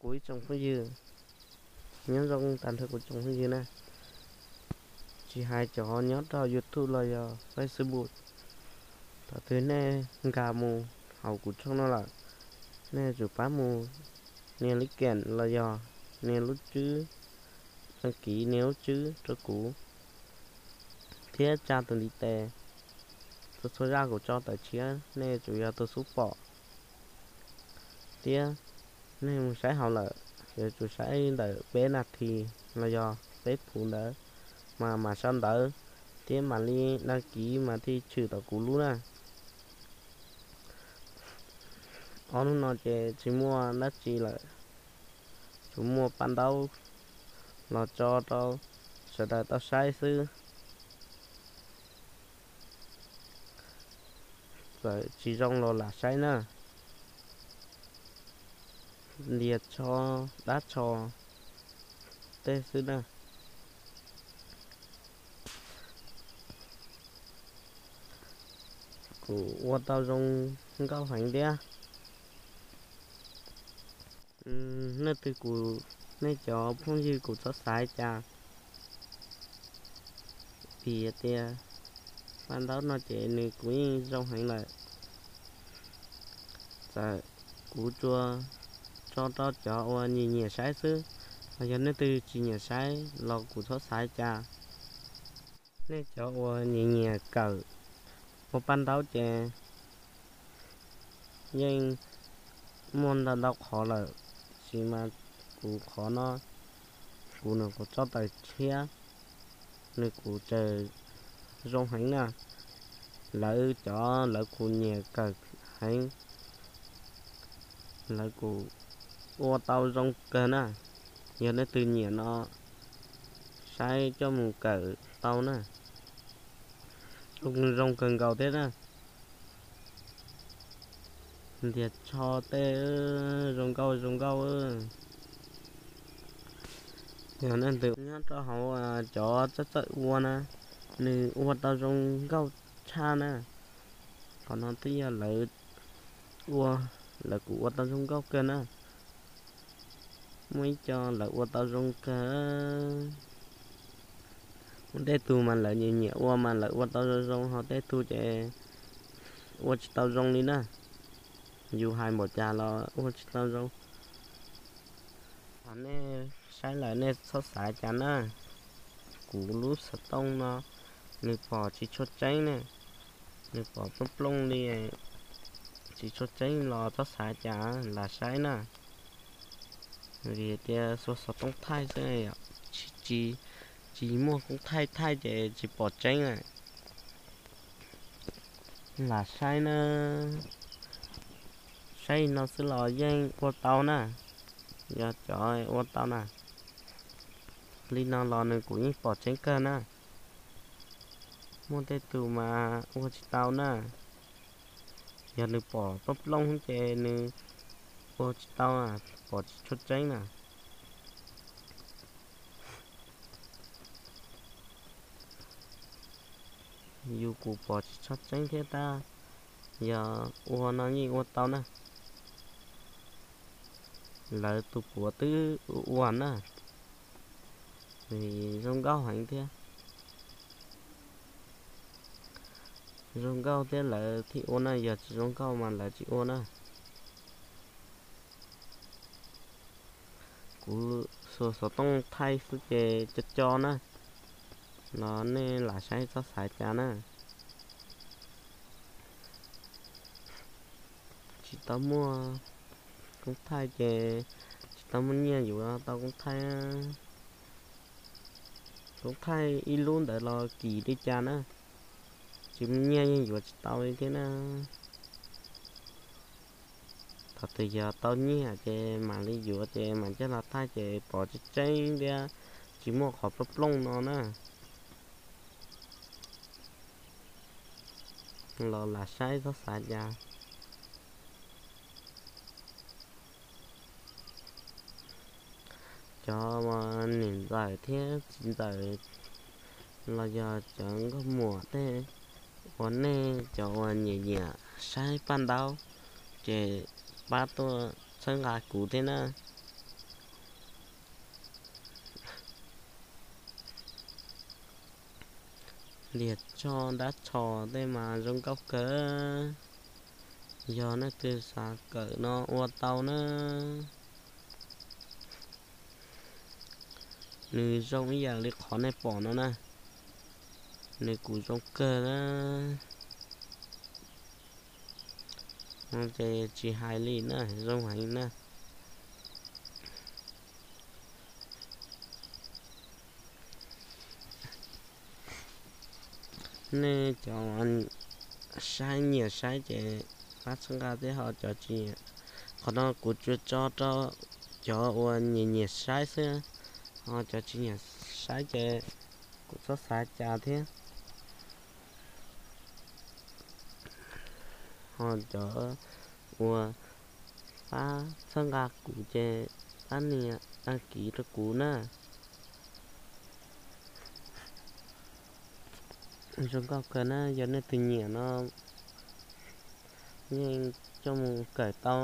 Kuv ib tsoom phooj ywg, nyob zoo tag nrho kuv tsoom phooj ywg na, tsis hais cov nyob rau YouTube los yog Facebook, thaum twg nej nkag mus hauv kuv tshooj no lawm, nej yuav tsum pab mus nias like los yog nias lub tswb, đăng ký nias lub tswb rau kuv thiab tsa tus ntiv tes. Txhua txhua zaj kuv tso tawm tshiab nej yuav tsum yog tus xub pom. Thiab nej mus saib hauv lawm, yuav tsum saib ntawm peb nas this los yog peb phuv ntawd, mas mam sau ntawv thiab mam li đăng ký mas thiaj tshwm tau kuv lub na. Ob hnub no ces tsis muaj dab tsi lawm, tsuas muaj paj ntaub los tso rau sawv daws tau saib xwb. Txawm tsis zoo los lam saib na, ntias tsho dab tsho tej xwb na. Kuv ua tau zoo nkauj heev thiab. Nej twg kuv, nej cov phooj ywg kuv txhob xav cas, vim tias paj ntaub no ces nws kuv yeej zoo heev lawm. Txawm kuv tsuas tso rau cov uas nyiam nyiam saib xwb, los yog nej twg tsis nyiam saib los kuv txhob xav cas. Nej cov uas nyiam nyiam kawm ua paj ntaub ces yeej muaj ntau ntau qhov lawm, tab sis mas kuv qhov no, kuv nws kuv tso tawm tshiab, nws kuv tseem zoo heev na. Lawv cov lawv kuv nyiam kawm heev, lawv kuv ua tau zoo kawg na. Yog nej twg nyiam no saib coj mus kawm tau na, zoo kawg nkaus thiab na. Ntias tsho tej zoo nkauj zoo nkauj. Yog nej twg nyob rau hauv cov txawj txawj ua na, nws ua tau zoo nkauj tshaj na. Qhov no twb yog lawv ua, lawv kuv ua tau zoo nkauj kawg na. Muaj ib co lawv ua tau zoo kawg. Muaj tej tug mas lawv nyiam nyiam ua mas lawv ua tau zoo zoo, ho tej tug ces ua tsis tau zoo li na. Yus hais npaum cas los ua tsis tau zoo. Ho nej saib lawm nej txhob xav cas na. Kuv lub xov tooj no nws pom tsis tshua tseeb ne, nws pom plooj plooj li, tsis tshua tseeb los txhob xav cas, lam saib na. Vim tias xuas xov tooj thaij xwb, tsis, tsis muaj koob thaij thaij ces tsis pom tseeb na. Lam saib na, saib li no xwb los yeej ua tau na, yog cov ua tau na. Li no los nws kuj yeej pom tseeb kawg na. Muaj tej tus mas ua tsis tau na, yog nws pom plooj plooj ces nws ua tsis tau, pom tsis tshua tseeb na. Yus kuj pom tsis tshua tseeb thiab tab, yog ua no yeej ua tau na. Lawv tus puav twb ua na, zoo nkauj heev thiab. Zoo nkauj thiab lawv thiaj ua na, yog tsis zoo nkauj mas lawv tsis ua na. Kuv xuas xov tooj thaij xwb ces co co na, los nej lam saib txhob xav cas na. Tsis tau muaj koob thaij ces tsis tau muaj nyiaj yuav tau koob thaij. Koob thaij ib lub ntawd los kim li cas na, tsis muaj nyiaj yeej yuav tsis tau li thiab na. Thaum twg yog tau nyiaj ces mam li yuav ces mam coj los thaij ces pom tseeb tseeb thiab tsis muaj qhov plooj plooj no na. Los lam saib txhob xav cas. Cov niam ntxawm thiab txiv ntxawm los yog cov nkauj muam tej uas nej cov uas nyiam nyiam saib paj ntaub ces pab tuaj txhawb nqa kuv thiab na. Liag tsho dab tsho tej mas zoo nkauj kawg. Yog leej twg xav kawm no ua tau na. Nws zoo ib yam li qhov nej pom no na. Nws kuj zoo kawg na. Ces tsis hais li na, zoo heev na. Nej cov saib nyiam saib ces pab txhawb nqa thiab, ho cov tsis nyiam, qhov no kuv tsuas tso rau cov uas nyiam nyiam saib xwb, ho cov tsis nyiam saib ces kuv txhob xav cas thiab. Ho cov uas pab txhawb nqa kuv ces pab nias đăng ký rau kuv na. Zoo nkauj kawg na, yog nej tus nyiam no yeej coj mus kawm tau.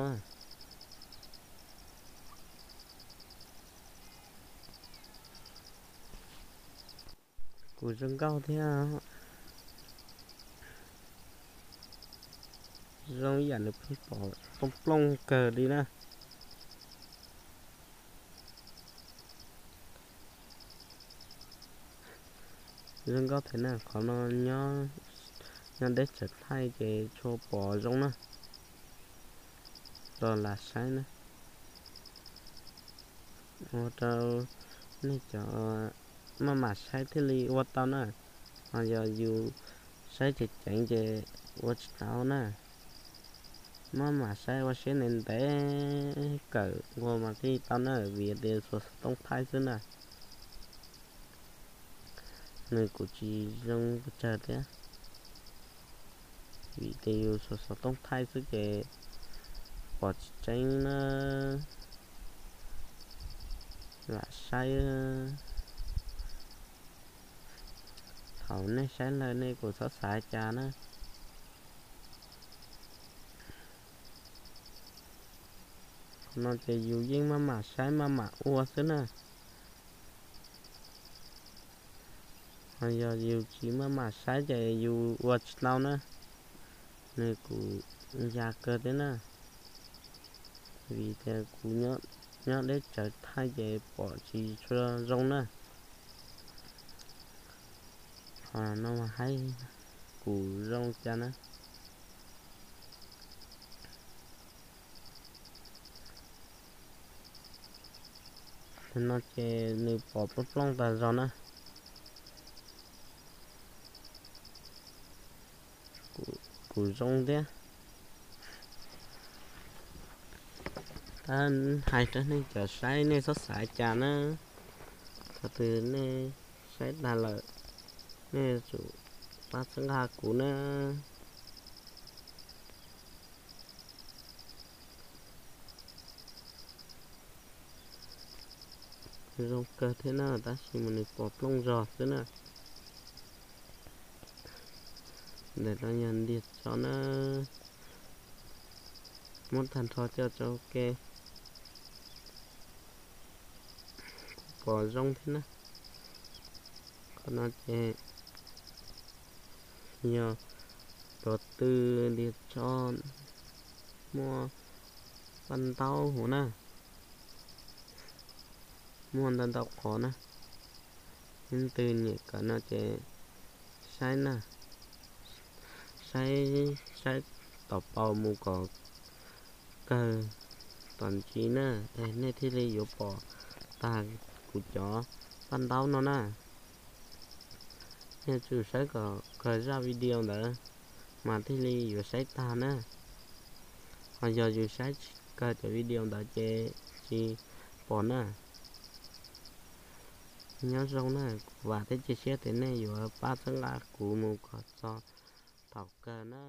Kuj zoo nkauj thiab, zoo ib yam nws pheej pom plooj plooj kawg li na. Zoo nkauj thiab na, qhov no nyob deb tsawv thaij ces tsuas pom zoo na. Los lam saib na, ua rau nej cov maj mam saib thiaj li ua tau na. Ho yog yus saib ceev ceev ces ua tsis tau na. Maj mam saib ua siab ntev ntev kawm ua mas thiaj tau na, vim tias xuas xov tooj thaij xwb na. Nws kuj tsis zoo pes tsawg thiab, vim tias yus xuas xov tooj thaij xwb ces pom tsis tseeb na. Lam saib, thaum nej saib lawm nej kuj txhob xav cas na. Qhov no ces yus yeej maj mam saib maj mam ua xwb na. Ho yog yus tsis maj mam saib ces yus ua tsis tau na. Nws kuj ya kawg thiab na, vim tias kuv nyob deb tsawv thaij ces pom tsis tshua zoo na. Qhov no mas haib kuj zoo cas na. No ces nws pom plooj plooj tas zog na. Kuj zoo thiab. Tab hais rau nej cov saib nej txhob xav cas na. Thaum twg nej saib tag lawm, nej tsum pab txhawb nqa kuv na. Zoo kawg thiab na, tab sis mas nws pom plooj zog xwb na. Ntawm no yog ntiag tso na, muab tag nrho coj tso ua ke, kuj pom zoo thiab na. Qhov no ces yog cov tw ntiag tso muaj paj ntaub huv na, muaj ntau ntau qhov na. Leej twg nyiam kawm no ces saib na, saib, saib tom paus mus kom kawg tom ntsis na, es nej thiaj li yuav pom tag kuv cov paj ntaub no na. Nej tsum saib kom kawg zaj video ntawd mas thiaj li yuav saib tag na. Ho yog yus saib tsis kawg cov video ntawd ces tsis pom na. Nyob zoo na, kuv vam thiab cia siab tias nej yuav pab txhawb nqa kuv mus kom txog thaum kawg na.